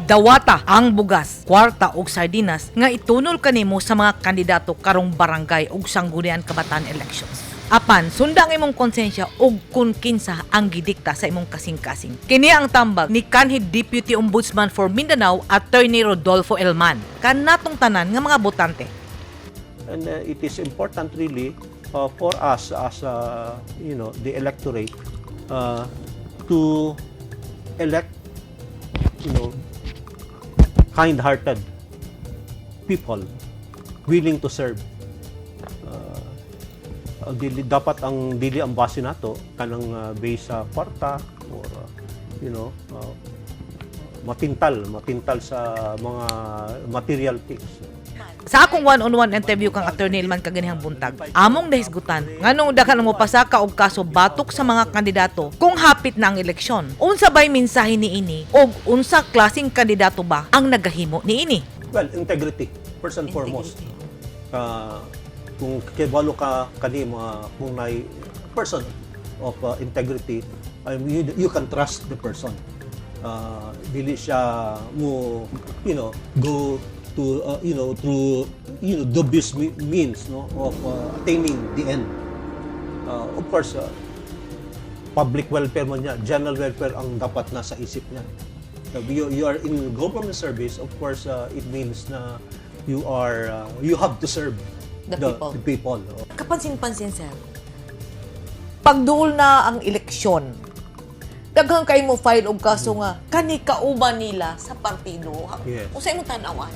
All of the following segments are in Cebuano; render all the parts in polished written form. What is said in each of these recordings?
Dawata ang bugas, kwarta ug sardinas nga itunol kanimo sa mga kandidato karong barangay ug Sangguniang Kabataan elections. Apan sunda ang imong konsensya ug kun kinsa ang gidikta sa imong kasing-kasing. Kini ang tambag ni kanhi Deputy Ombudsman for Mindanao, Attorney Rodolfo Elman, kanatong tanan nga mga botante. And it is important really for us as the electorate to elect kind-hearted people willing to serve. Ang dili dapat, ang dili ang base nato kanang base sa kwarta or matintal matintal sa mga material things. Sa akong one-on-one interview kang Attorney Elman kaganihang buntag, among nahisgutan nganong daghan mo pasaka og kaso batok sa mga kandidato kung hapit na ang eleksyon. Unsa bay mensahe niini og unsa klaseng kandidato ba ang nagahimo niini? Well, integrity, first and foremost. Kung kibalo ka kani mga kung nay person of integrity, I mean, you can trust the person. Dili siya mo go to through dubious means, no, of attaining the end. Of course, public welfare man niya, general welfare ang dapat nasa isip niya. You are in government service, of course, it means na you have to serve the people. The people. Oh. Kapansin-pansin, sir, pagduol na ang eleksyon, daghan kay mo file og kaso nga kani kauban nila sa partido. Yes. Unsa imong tan-awan?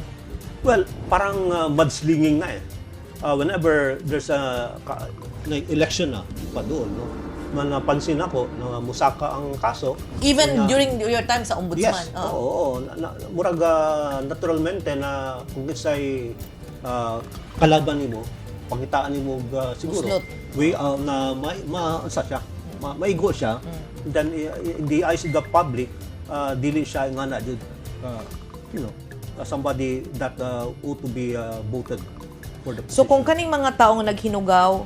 Well, parang mudslinging na eh. Whenever there's a like election na, paduol, no? Napansin ako na musaka ang kaso. Even Na- during your time sa ombudsman? Yes, oo. Na, murag naturalmente na kung isa'y kalaban nimo, pangitaan nimo og, siguro Muslot. Way na ma, ma sa siya, maigo siya, then in the eyes of the public, dili siya nga na jud somebody that ought to be voted for the So kung position. Kaning mga taong naghinugaw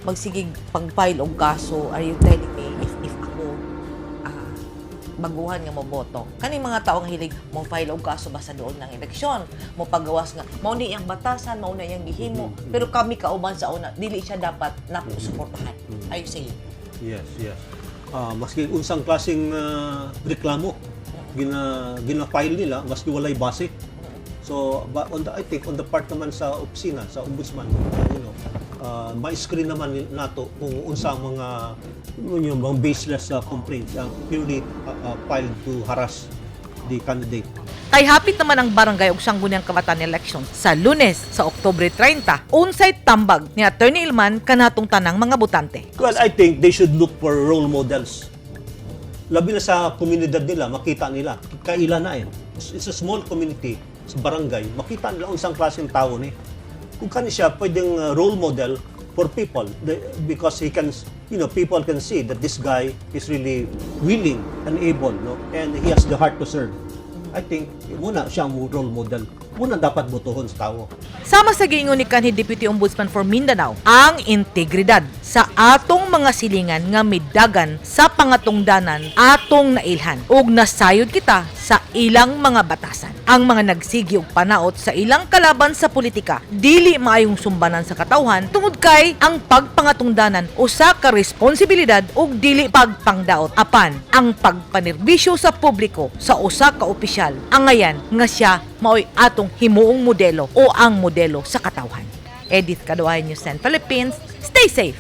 magsigig pag-file og kaso, are you telling me if ako baguhan nga moboto, kaning mga taong hilig mo file og kaso basta doon ng eleksyon, mo pagawas nga mao ni iyang batasan, mao na iyang gihimo, pero kami kauban sa una, dili siya dapat nato suportahan? Are you saying? Yes. Maski unsang klaseng reklamo gina-file nila, maski walay base. So, but on the I think on the part naman sa opisina, sa ombudsman, may screen naman nato kung unsa ang mga yung mga baseless complaints purely filed to harass the candidate. Kay hapit naman ang barangay ug Sangguniang Kabataan election sa Lunes sa Oktubre 30. Unsay tambag ni Attorney Ilman kanatong tanang mga botante? Well, I think they should look for role models. Labi na sa komunidad nila, makita nila. Kaila na eh. It's a small community sa barangay. Makita nila unsang klaseng tao ni. Kung kani siya pwedeng role model for people because he can, people can see that this guy is really willing and able, no? And he has the heart to serve. I think muna siya ang role model. Muna dapat botohon sa tao. Sama sa giingon ni kanhi Deputy Ombudsman for Mindanao, ang integridad sa atong mga silingan nga midagan sa pangatungdanan atong nailhan ug nasayod kita sa ilang mga batasan. Ang mga nagsigi og panaot sa ilang kalaban sa politika dili maayong sumbanan sa katawhan tungod kay ang pagpangatungdanan usa ka responsibilidad ug dili pagpangdaot, apan ang pagpanerbisyo sa publiko sa usa ka opisyal angayan nga siya maoy atong himuong modelo o ang modelo sa katawhan. Edith Kaduay, News 10 Philippines. Stay safe.